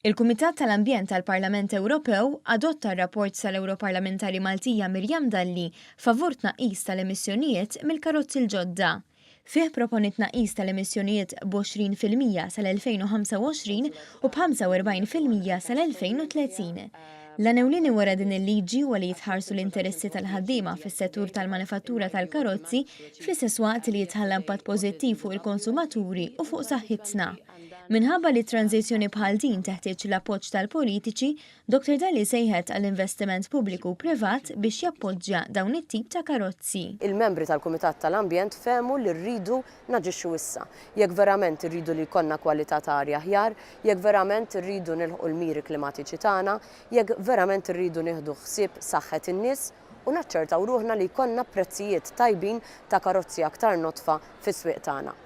Il-Kumitat tal-Ambjent tal-Parlament Ewropew adotta r-rapport tal-Ewroparlamentari Maltija Miriam Dalli favur tnaqqis tal-emissjonijiet mill-karozzi l-ġodda. Fih proponi tnaqqis tal-emissjonijiet b'20% sal-2025 u b'45% sal-2030. L-għan ewlieni wara din il-liġi huwa li jitħarsu l-interessi tal-ħaddiema fis-settur tal-manifattura tal-karozzi fl-istess waqt li jitħalla impatt pożittiv fuq il-konsumaturi u fuq saħħitna. Minħabba li tranżizzjoni bħal din teħtieġ l-appoġġ tal-politiċi, Dr. Dalli sejħet għall-investiment pubbliku u privat biex jappoġġja dawn it-tip ta' karozzi. Il-membri tal-Kumitat tal-Ambjent fehmu li rridu naġixxu issa. Jekk verament irridu li jkollna kwalità ta' arja aħjar, jekk verament irridu nilħqu l-miri klimatiċi tagħna, jekk verament irridu nieħdu ħsieb saħħet in-nies u naċċertaw ruħna li jkollna prezzijiet tajbin ta' karozzi aktar nodfa fis-swieq tagħna.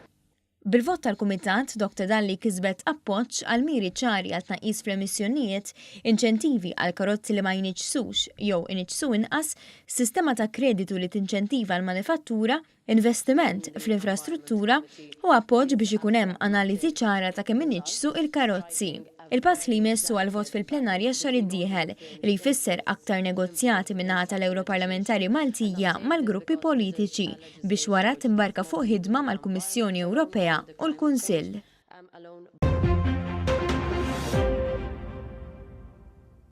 Bil-vot tal-Kumitat, Dr Dalli kisbet appoġġ għal miri ċari għal tnaqqis fl-emissjonijiet, inċentivi għal karozzi li ma jniġġsux jew iniġġsu inqas, sistema ta' kreditu li tinċentiva l-manifattura, investiment fl-infrastruttura u appoġġ biex ikun hemm analiżi ċara ta' kemm iniġġsu il-karozzi. Il-pass li jmiss huwa l-vot fil-plenarja x-xahar id-dieħel, li jfisser aktar negozjati min-naħa tal-Ewroparlamentari Maltija mal-gruppi politiċi biex wara timbarka fuq ħidma mal-Kummissjoni Ewropea u l-Kunsill.